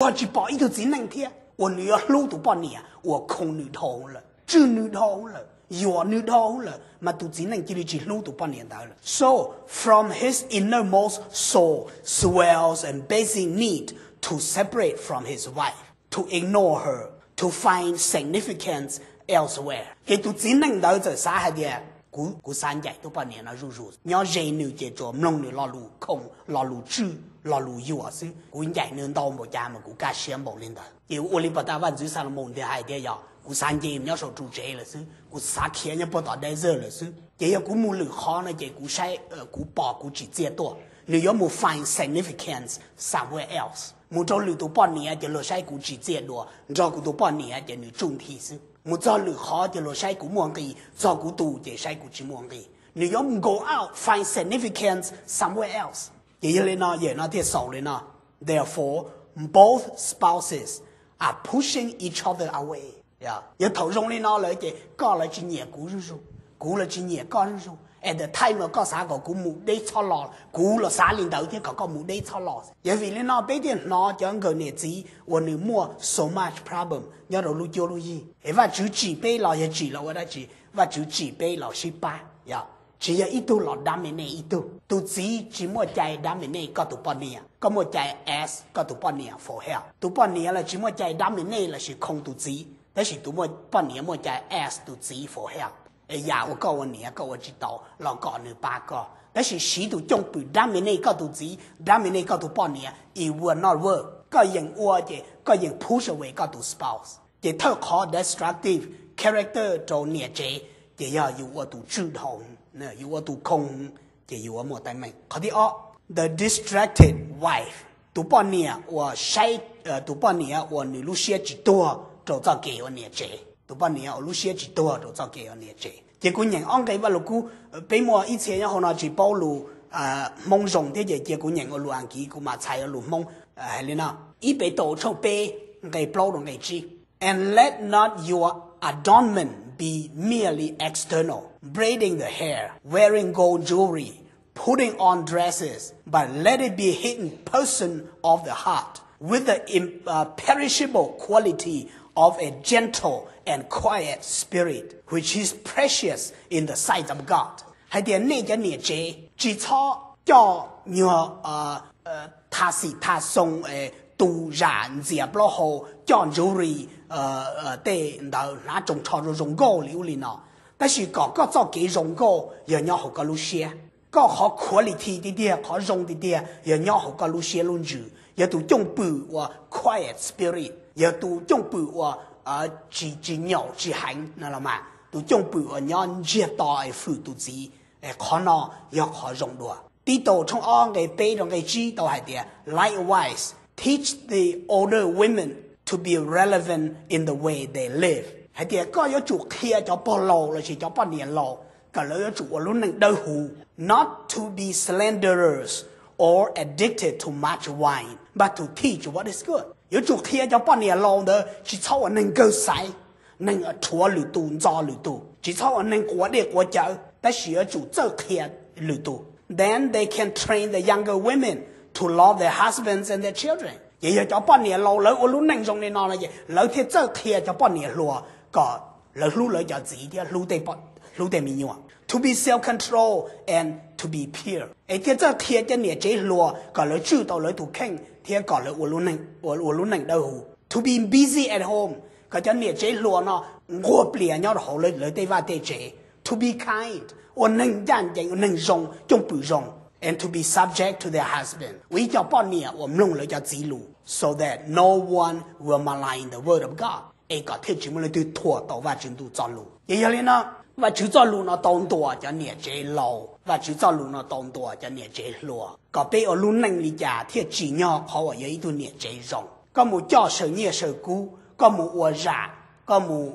Ho tsis pom ib tug txiv neej thiab uas nws yuav hlub tus poj niam uas khoo nws dhau lawm, tswj nws dhau lawm, yuam nws dhau lawm, mas tus txiv neej cia li tsis hlub tus poj niam ntawd lawm. So, from his innermost soul swells a basic need to separate from his wife, to ignore her, to find significance elsewhere. Ces tus txiv neej ntawd txawm xav hais tias, kuv, kuv xav ncaim tus poj niam no zuj zus, nyob ze nws ces tsuas mloog nws lo lus khoo, lo lus tswj, lo lus yuam xwb. Kuv ncaim nws ntau npaum cas mas kuv kaj siab npaum li ntawd. Ces ua li pas tas vaj ntxwv Xalumoos thiaj hais tias, yog kuv xav nce nyob saum ru tsev lawm xwb, kuv xav khiav nyob puag tom desert lawm xwb. Ces yog kuv mus lwm qhov no ces kuv saib, kuv pom kuv tsim txiaj tuaj. Nws yuav mus find significance somewhere else. Mus rau lwm tus poj niam ces luag saib kuv tsim txiaj dua, nrog kuv tus poj niam ces nws tsuj nthi xwb. Mus txog lwm qhov ces luag saib kuv muaj nqis, txog kuv tus ces saib kuv tsis muaj nqis. Nws yuav go out, find significance somewhere else. Ces yog li no, yawm no thiaj xaus li no: Therefore, both spouses are pushing each other away. Yog thaum zoo li no lawm ces koj lawv tsis nyiam kuv zuj zus, kuv lawv tsis nyiam koj zuj zus. At the time no koj xav kom kuv mus deb txhob los, kuv los xav li ntawd thiab kom koj mus deb txhob los. Yog vim li no peb thiaj hnov cov nkawm niam txiv uas nws muaj so much problem nyob rau lub cuab lub yig. Es Vajtswv tsim peb los yog tsim los ua dab tsi? Vajtswv tsim peb los sib pab, yog tsis yog ib tug los dominate ib tug. Tus txiv tsis muaj cai dominate koj tus poj niam, koj muaj cai ask koj tus poj niam for help. Tus poj niam los tsis muaj cai dominate lossis khoo tus txiv, tab sis tus poj niam muaj cai ask tus txiv for help. Es yam uas koj ua niam koj ua tsis tau los kom nws pab koj, tab sis siv tus cooj pwm dominate koj tus txiv, dominate koj tus poj niam, it will not work. Koj yeem ua ces koj yeem push away koj tus spouse. Ces thawj qhov destructive character rau niam tsev ces yog yus ua tus tswj dhau, yus ua tus khoo, ces yus ua muaj teeb meem. Qhov thib ob, the distracted wife, tus poj niam uas saib, tus poj niam uas nws lub siab tsis tuag rau txoj kev ua niam tsev. Tus poj niam uas lub siab tsis tuag rau txoj kev ua niam tsev. Ces kuv nyeem ob nqe Vajluskub, peb muaj ib txhia nyob hauv no tsis paub lus Hmoob zoo thiab ces cia kuv nyeem ua lus Askiv kuv mam txhais ua lus Hmoob hais li no. Ib Petus tshooj peb nqe plaub rau nqe tsib. And let not your adornment be merely external, braiding the hair, wearing gold jewelry, putting on dresses, but let it be hidden person of the heart, with the imperishable quality of a gentle and quiet spirit, which is precious in the sight of God. Hais tias nej cov niam tsev tsis txhob coj nyuag tha xim tha xoo, tu zam ntxias plaub hau, coj jewelry, tej ntawd hnav tsoos tsho zoo zoo nkauj li ub li no, tab sis kom koj txoj kev zoo nkauj yog nyob hauv koj lub siab. Koj qhov quality tiag tiag, qhov zoo tiag tiag yog nyob hauv koj lub siab lub ntsws. Yog tus cooj pwm uas quiet spirit, yog tus cooj pwm uas tsis, tsis nyaum tsis heev no los mas, tus cooj pwm uas nyob ntsiag to es fwm tus txiv, qhov no yog qhov zoo dua. Tib Petus tshooj ob nqe peb rau nqe tsib tau hais tias, likewise, teach the older women to be relevant in the way they live. Hais tias koj yuav tsum qhia cov pog laus lossis cov poj niam laus kom lawv yuav tsum ua lub neej dawb huv, not to be slanderers or addicted to much wine, but to teach what is good. Yuav tsum qhia cov poj niam laus ntawd tsis txhob ua neeg kawg xaiv, neeg rhuav lwm tus, ntxo lwm tus, tsis txhob ua neeg quav dej quav cawv, tab sis yuav tsum txawj qhia lwm tus. Then they can train the younger women to love their husbands and their children. Ces yog cov poj niam laus lawv ua lub neej zoo li no no ces lawv thiaj txawj qhia cov poj niam hluas kom lawv hlub lawv cov txiv thiab hlub tej me nyuam. To be self-control and to be pure. Es thiaj txawj qhia cov niam tsev hluas kom lawv tswj tau lawv tus kheej thiab kom lawv ua lub neej dawb huv. To be busy at home, kom cov niam tsev hluas no nquag plias nyob rau hauv lawv tej vaj tej tsev. To be kind, ua neeg ncaj ncees, ua neeg zoo, cooj pwm zoo. And to be subject to their husband, ua ib co poj niam uas mloog lawv cov txiv lus, so that no one will malign the word of God, es kom thiaj tsis muaj leej twg thuam tau Vajtswv ntuj txoj lus. Ces yog li no, Vajtswv txoj lus no tau ntuas cov niam tsev laus, Vajtswv txoj lus no tau ntuas cov niam tsev hluas, kom peb ua lub neej li cas thiaj tsim nyog qhov uas yog ib tug niam tsev zoo. Koj mus coj saw nyiaj saw kub, koj mus ua zam, koj mus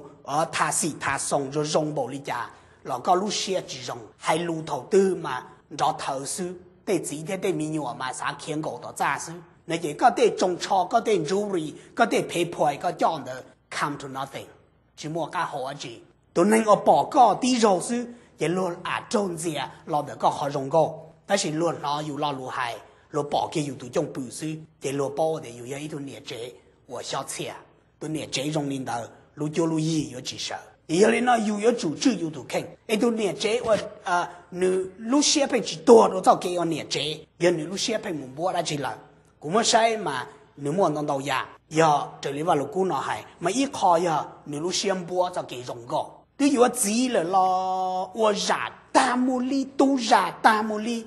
tha xim tha xoo zoo zoo npaum li cas los koj lub siab tsis zoo, hais lus thaum twg mas nrov thawv xwb, tej txiv thiab tej me nyuam mas xav khiav nkaum tom txaj xwb no ces koj tej tsoos tsho, koj tej jewelry, koj tej phev phuai koj coj ntawd come to nothing, tsis muaj qab hau dab tsi. Tus neeg uas pom koj tib zaug xwb ces luag am raug ntxias los ntawm koj qhov zoo nkauj, tab sis luag hnov yus lo lus hais, luag pom kiag yus tus cooj pw xwb ces luag paub tias yus yog ib tug niam tsev uas xyob txhiaj. Tus niam tsev zoo li ntawd lub cuab lub yig yuav tsis sawv. Ces yog li no yus yuav tsum tswj yus tus kheej. Es tus niam tsev uas nws lub siab pheej tsis tuag rau txoj kev ua niam tsev, yog nws lub siab pheej mus npuab dab tsi lawm. Kuv muab saib mas nws muaj ntau ntau yam, yog raws li Vaj Lug Kub no hais mas ib qho yog nws lub siab npuab txoj kev zoo nkauj. Twb yuav txiv lawm los ua zam tag mus li, tu zam tag mus li,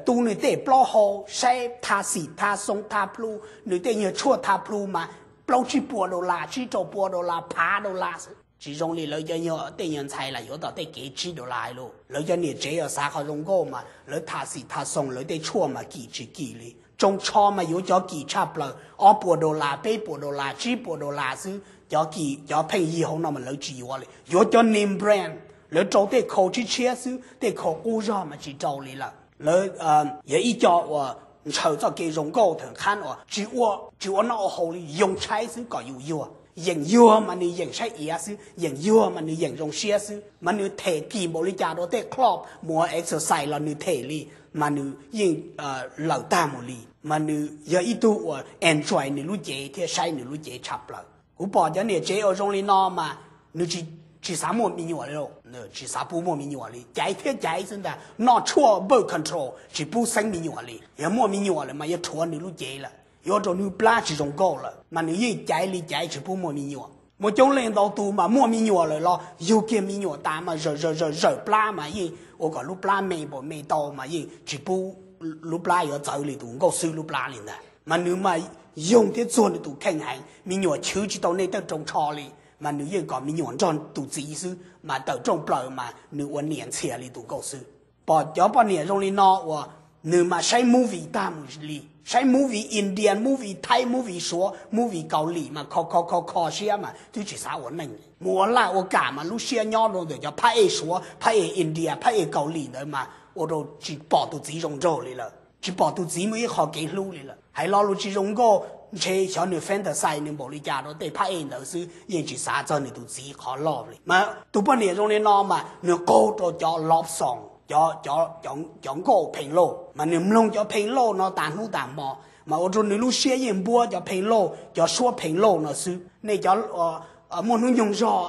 tu nws tej plaub hau, saib tha xim tha xoo tha plhu, nws tej nyuag tshuaj tha plhu mas plaub tsib puas dollar, tsib rau puas dollar, phav dollar xwb. Tsis zoo li lawv cov nyuag, tej nyuag ntxhais los yuav tau tej kev tsib dollar lauj. Lawv cov niam tsev uas xav qhov zoo nkauj mas lawv tha xim tha xoo, lawv tej tshuaj mas kim tsis kim li. Tsoo tsho mas yuav cov kim tshaj plaws, ob puas dollar, peb puas dollar, tsib puas dollar xwb. Cov kim, cov pheej yig hauv no mas lawv tsis yuav li, yuav cov name brand, lawv rau tej khau tshiab tshiab xwb, tej khau qub zog mas tsis rau li lawm. Lawv yog ib co uas ntshaw txoj kev zoo nkauj thawm qhab uas tsis ua, tsis ua noj ua haus li, yoo tshaib xwb kom yus yuag. Yeem yuag mas nws yeem saib iav xwb, yeem yuag mas nws yeem zoo siab xwb, mas nws them kim npaum li cas rau tej club mus ua exercise los nws them li, mas nws yeej lawm tag mus li. Mas nws yog ib tug uas enjoy nws lub cev thiab saib nws lub cev tshaj plaws. Kuv pom cov niam tsev uas zoo li no mas nws tsis xav muaj me nyuam li, tsis xav pub muaj me nyuam li, caiv thiab caiv xwb ntag, noj tshuaj birth control tsis pub xeeb me nyuam li. Yog muaj me nyuam lawm mas yuav rhuav nws lub cev lawm, yuav ua rau nws plab tsis zoo nkauj lawm, mas nws yeej caiv li caiv tsis pub muaj me nyuam. Muaj coob leej ntau tus mas muaj me nyuam lawm los yug kiag me nyuam tas mas zawm zawm zawm zawm plab mas yeej ua kom lub plab me npaum me tau mas yeej tsis pub lub plab yuav txawv li tus nkauj xwb lub plab li ntag. Mas nws mas yoog thiab txuag nws tus kheej heev, me nyuam chwv tsis tau nej tej rooj tsho li, mas nws yeej kom me nyuam nrog tus txiv xwb, mas tawm rooj plaws mas nws ua niam ntxhias li tus nkauj xwb. Pom cov poj niam zoo li no uas nws mas saib movie tag mus li, saib movie India, movie Thaib, movie Suav, movie Kaus Lim mas kho kho kho kho siab mas twb tsis xav ua neej. Mus ua laj ua kam mas lub siab nyob rau ntawm cov phab ej Suav, phab ej India, phab ej Kaus Lim ntawd mas ua rau tsis pom tus txiv zoo nraug li lawm, tsis pom tus txiv muaj ib qho kev hlub li lawm. Hais lo lus tsis zoo nkauj, ntshe xyov nws fantasy nws npaum li cas rau tej phab ej ntawd xwb, yeej tsis xav txog nws tus txiv qhov loj li. Mas tus poj niam zoo li no mas nws qaug rau cov love song, cov nkauj pheej lauj, mas nws mloog cov pheej lauj no tas hnub tas hmo, mas ua rau nws lub siab yeej npuab cov pheej lauj, cov suab pheej lauj no xwb. Nej cov muaj hnub nyoog zog,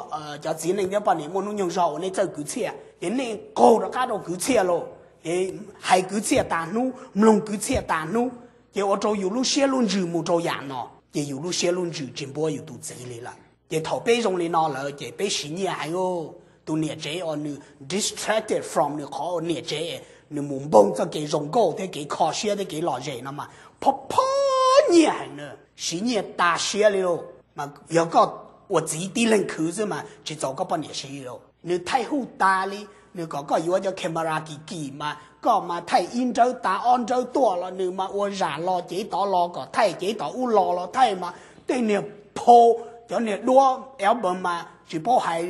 cov txiv neej thiab poj niam muaj hnub nyoog zog uas nej txawj kwv txhiaj ces nej qaug rov qab rau kwv txhiaj lauj, hais kwv txhiaj tas hnub, mloog kwv txhiaj tas hnub, ces ua rau yus lub siab lub ntsws mus rau yam no, ces yus lub siab lub ntsws tsis npuab yus tus txiv li lawm. Ces thaum peb zoo li no lawm ces peb siv nyiaj heev. Tus niam tsev uas nws distracted from nws qhov ua niam tsev, nws mus npoog txoj kev zoo nkauj thiab kev kho siab thiab kev lom zem no mas phob phob nyiaj heev na, siv nyiaj tas siab li lauj. Mas yog koj ua txiv tib leeg khwv xwb mas tsis txaus koj poj niam siv li lauj. Nws thaij huj tas li, nws kom koj yuav cov camera kim kim mas koj mas thaij ib nrawb tas ob nrawb tuaj los nws mas ua zam los cev tod los kom thaij, cev tom ub los los thaij mas tej niag phau, cov niag duab album mas tsis paub hais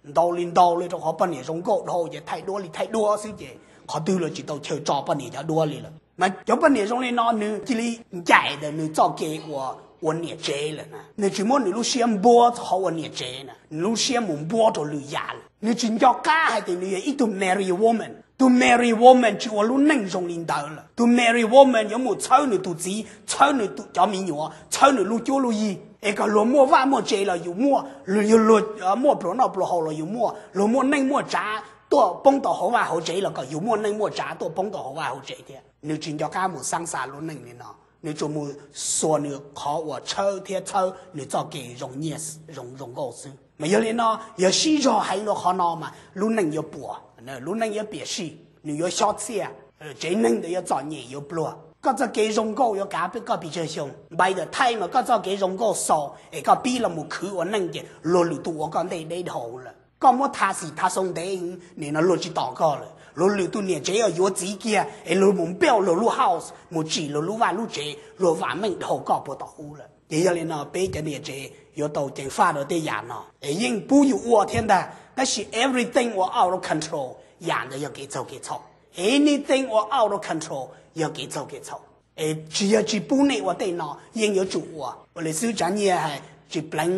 ntau li ntau li rau qhov poj niam zoo nkauj dhau ces thaij duab li thaij duab xwb ces qhov twg los tsis tau chaw tso poj niam cov duab li lawm. Mas cov poj niam zoo li no nws cia li ncaim ntawm nws txoj kev ua, ua niam tsev lawm na, nws tsis muab nws lub siab npuab qhov ua niam tsev na, nws lub siab mus npuab rau lwm yam lawm. Nws tsis nco qab hais tias nws yog ib tug married woman. Tus married woman tsis ua lub neej zoo li ntawd lawm. Tus married woman yuav mus txhawb nws tus txiv, txhawb nws cov me nyuam, txhawb nws lub cuab lub yig, es kom luag muaj vaj muaj tsev los yus muaj, luag muaj pluas noj pluas haus los yus muaj, luag muaj neej muaj tsav tuaj poob tau hauv vaj hauv tsev los kom yus muaj neej muaj tsav tuaj poob tau hauv vaj hauv tsev thiab. Nws tsis nco qab mus xaab xa lub neej li no, nws tsuas mus xuas nws qhov uas tshawb thiab txhawb nws txoj kev zoo nkauj xwb. Mas yog li no, yog sib zog heev rau qhov no mas lub neej yuav puas, lub neej yuav piam sij, nws yuav xyob txhiaj, tsev neeg ntawd yuav txom nyem yuav pluag. Koj txoj kev zoo nkauj yuav kav koj pes tsawg xyoo? By the time mas koj txoj kev zoo nkauj xaus es koj pib los mus khwv ua neej ces luag lwm tus ua koj ntej deb dhau lawm. Koj muab tha xim tha xoo ntev, nim no luag tsis tos koj lawm. Luag lwm tus niam tsev yuav txiv kiag es luag mus build luag lub house, mus tsim luag lub vaj lub tsev, luag vam meej dhau koj puag tom ub lawm. Ces yog li no peb cov niam tsev yuav tau ceev faj rau tej yam no es yeej pub yus ua thiab ntag, tab sis everything uas out of control, yam ntawd yog kev txaug kev txhaum. Anything uas out of control yog kev txaug kev txhaum. Es tsis yog tsis pub nej ua tej no, yeej yuav tsum ua. Ua li xwb tsav nyiaj hais tsis pleev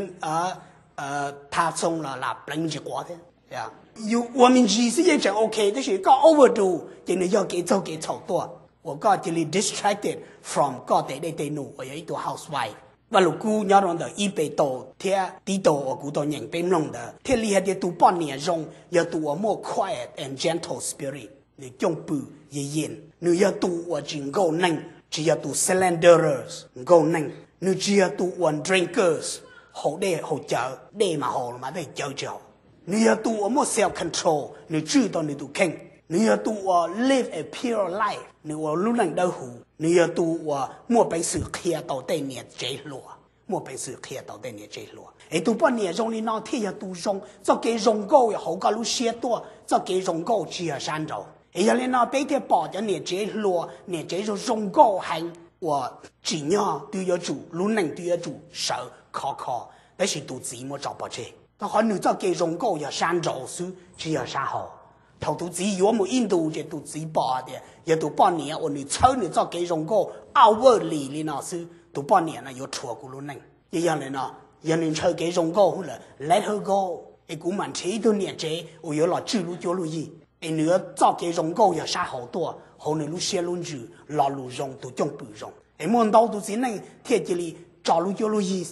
tha xoo los lam pleev ntsis quav thiab. Yus ua me ntsis xwb yeej tseem ok, tab sis koj overdo ces nws yog kev txaug kev txhaum tuaj. uas koj cia li distracted from koj tej dej tej num uas yog ib tug housewife. Vaj Lug Kub nyob rau ntawm ib Petus thiab Titus uas kuv tau nyeem peb mloog ntawd thiaj li hais tias tus poj niam zoo yog tus uas muaj quiet and gentle spirit, nws coob pwm yim yim, nws yog tus uas tsis nkaug neeg, tsis yog tus slanderers nkaug neeg, nws tsis yog tus uas drinkers, haus dej haus cawv, dej mas haus los mas tej cawv tsis haus. Nws yog tus uas muaj self control, nws tswj tau nws tus kheej. Nws yog tus uas live a pure life, nws ua lub neej dawb huv. Nws yog tus uas muaj peev xwm qhia tau tej niam tsev hluas, muaj peev xwm qhia tau tej niam tsev hluas. Es tus poj niam zoo li no thiaj yog tus zoo, txoj kev zoo nkauj hauv koj lub siab tuaj, txoj kev zoo nkauj tsis yog sab nraud. Es yog li no peb thiaj pom cov niam tsev hluas, niam tsev zoo zoo nkauj heev uas tsim nyog twb yuav tsum, lub neej twb yuav tsum sawv khov kho, tab sis tus txiv muab tso pov tseg, rau qhov nws txoj kev zoo nkauj yog sab nraud xwb tsis yog sab hauv. Thaum tus txiv yuav mus ib ntus ces tus txiv pom tias yog tus poj niam uas nws txhawb nws txoj kev zoo nkauj outwardly li no xwb, tus poj niam no yuav rhuav kuv lub neej. Ces yog li no, yog nws ntshaw kev zoo nkauj lawm, let her go, es kuv mam nrhiav ib tug niam tsev uas yuav los tswj lub cuab lub yig. Es nws yuav txoj kev zoo nkauj yog sab hauv tuaj, hauv nws lub siab lub ntsws lo lus zoo, tus coob pwm zoo. Es muaj ntau tus txiv neej thiaj cia li tso lub cuab lub yig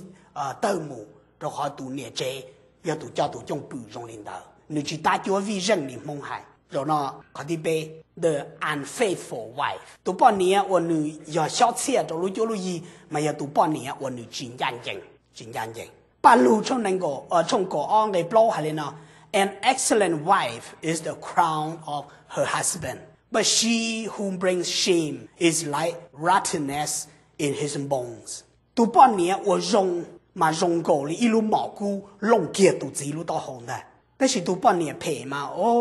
tawg mus, rau qhov tus niam tsev yog tus coj tus coob pwm zoo li ntawd, nws tsis tab cuab vij zeej li Hmoob hais. Zaum no, qhov thib peb, the unfaithful wife, tus poj niam uas nws yog xyob txhiaj rau lub cuab lub yig, mas yog tus poj niam uas nws tsis ncaj ncees, tsis ncaj ncees. Paj Lug tshooj nees nkaum, tshooj kaum ob nqe plaub hais li no: An excellent wife is the crown of her husband, but she who brings shame is like rottenness in his bones. Tus poj niam uas zoo mas zoo nkaus li ib lub mom kub looj kiag tus txiv lub taub hau ntag. Tab sis tus poj niam phem mas, o,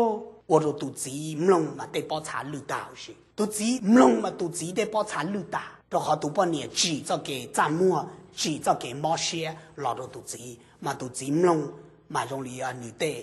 ua rau tus txiv mloog mas tej pob txha lwj tag huv si. Tus txiv mloog mas tus txiv tej pob txha lwj tag, rau qhov tus poj niam tsim txoj kev txaj muag, tsim txoj kev mob siab los rau tus txiv, mas tus txiv mloog mas zoo li nws tej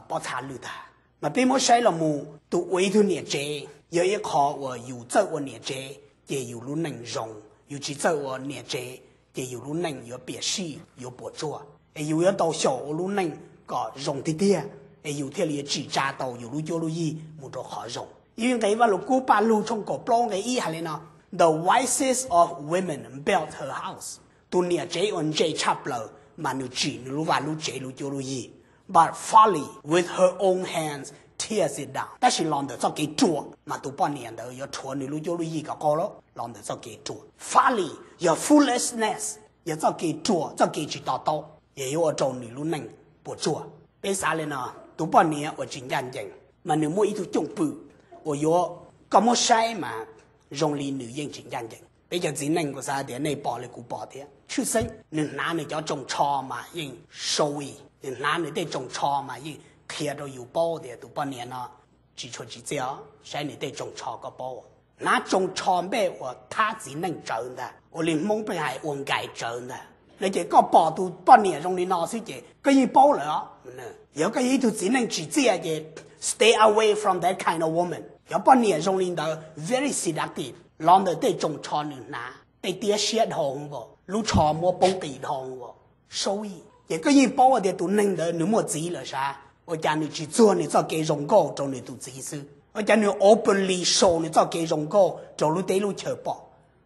pob txha lwj tag. Mas peb muab saib los mus, tus ua ib tug niam tsev yog ib qho uas yus txawj ua niam tsev ces yus lub neej zoo, yus tsis txawj ua niam tsev ces yus lub neej yuav piam sij, yuav puas tsuaj. Es yus yuav tau xyaum ua lub neej kom zoo tiag tiag, es yus thiaj li yuav tsim tsa tau yus lub cuab lub yig mus rau qhov zoo. Ib nqe Vaj Lug Kub Paj Lug tshooj kaum plaub nqe ib hais li no: The wisest of women built her house. Tus niam tsev uas ntse tshaj plaws mas nws tsim nws lub vaj lub tsev, lub cuab lub yig. But folly with her own hands tears it down. Tab sis los ntawm txoj kev ruam mas tus poj niam ntawd yuav rhuav nws lub cuab lub yig kom qaug los ntawm txoj kev ruam. Folly yog foolishness, yog txoj kev ruam, txoj kev tsis to taub, yog yuav ua rau nws lub neej puas tsuaj. Peb xav li no, tus poj niam uas tsis ncaj ncees mas nws muaj ib tug coob pwm uas yuav, koj muab saib mas zoo li nws yeej tsis ncaj ncees. Peb cov txiv neej kuv xav tias nej pom li kuv pom thiab, tshwj xeeb nws hnav nws cov tsoos tsho mas yeej showy, nws hnav nws tej tsoos tsho mas yeej qhia rau yus paub tias tus poj niam no tsis tshua tsim txiaj. Saib nws tej tsoos tsho koj paub, hnav tsoos tsho npej uas thab txiv neej tsawv ntag, ua li Hmoob peb hais ua nkais tsawv ntag. No ces koj pom tus poj niam zoo li no xwb ces koj yeej paub lawm os. Yog koj yog ib tug txiv neej tsim txiaj ces stay away from that kind of woman. Cov poj niam zoo li ntawd very seductive, los ntawm tej tsoos tsho nws hnav, tej tiab siab dhau vos, lub tsho muab poob qis dhau vos, showy. Ces koj yeej paub tias tus neeg ntawd nws muaj txiv lawm sav, ua cas nws tsis txuag nws txoj kev zoo nkauj rau nws tus txiv xwb, ua cas nws openly show nws txoj kev zoo nkauj rau lub teb lub chaw pom.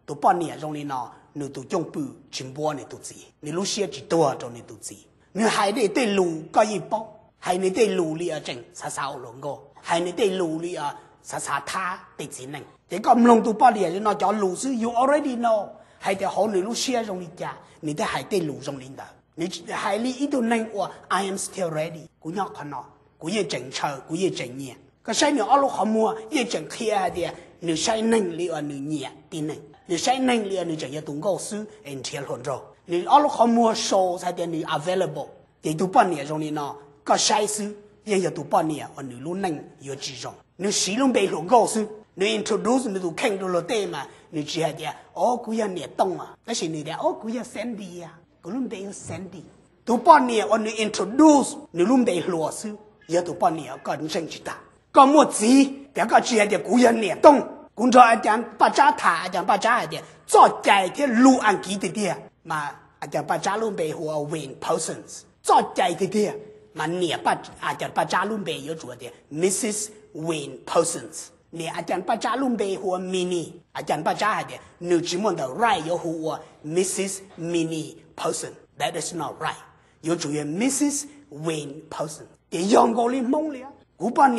Tus poj niam zoo li no, nws tus coob pwm tsis npuab nws tus txiv, nws lub siab tsis tuag rau nws tus txiv. Nws hais tej lus koj yeej paub, hais nws tej lus li tseem xav xav ua hluas nkauj, hais nws tej lus li xav xav thab tej txiv neej. Ces koj mloog tus poj niam li no cov lus xwb you already know hais tias hauv nws lub siab zoo li cas, nws thiaj hais tej lus zoo li ntawd. Nws hais li ib tug neeg uas I am still ready, kuv nyob qhov no, kuv yeej tseem ntshaw, kuv yeej tseem nyiam. Koj saib nws ob lub qhov muag yeej tseem qhia hais tias nws saib neeg li uas nws nyiam tib neeg, nws saib neeg li uas nws tseem yog tus nkauj xwb es nrhiav hluas nraug. Nws ob lub qhov muag show hais tias nws available. Ces tus poj niam zoo li no, koj saib xwb yeej yog tus poj niam uas nws lub neej yuav tsis zoo. Nws siv lub npe hluas nkauj xwb, nws introduce nws tus kheej rau luag tej mas nws tsis hais tias o kuv yog niam Tooj, tab sis nws tias o kuv yog Sandy, kuv lub npe yog Sandy. Tus poj niam uas nws introduce nws lub npe hluas xwb yog tus poj niam koj ntseeg tsis tag. Koj muaj txiv ces koj tsis hais tias kuv yog niam Tooj. Kuv nrog a cas Paj Tsab tham, a cas Paj Tsab hais tias txoj cai thiab lus Askiv tiag tiag mas a cas Paj Tsab lub npe hu ua Wynn Parsons. Txoj cai tiag tiag mas niam, a cas Paj Tsab lub npe yuav tsum tias Mrs Wynn Parsons. Niam a ca Paj Tsab lub npe hu ua Mini, a ca Paj Tsab hais tias nws tsis muaj ntawm right yuav hu ua Mrs Mini Person, that is not right, yuav tsum yog Mrs Win Person. Ces yog nkaus li Hmoob li, kuv poj niam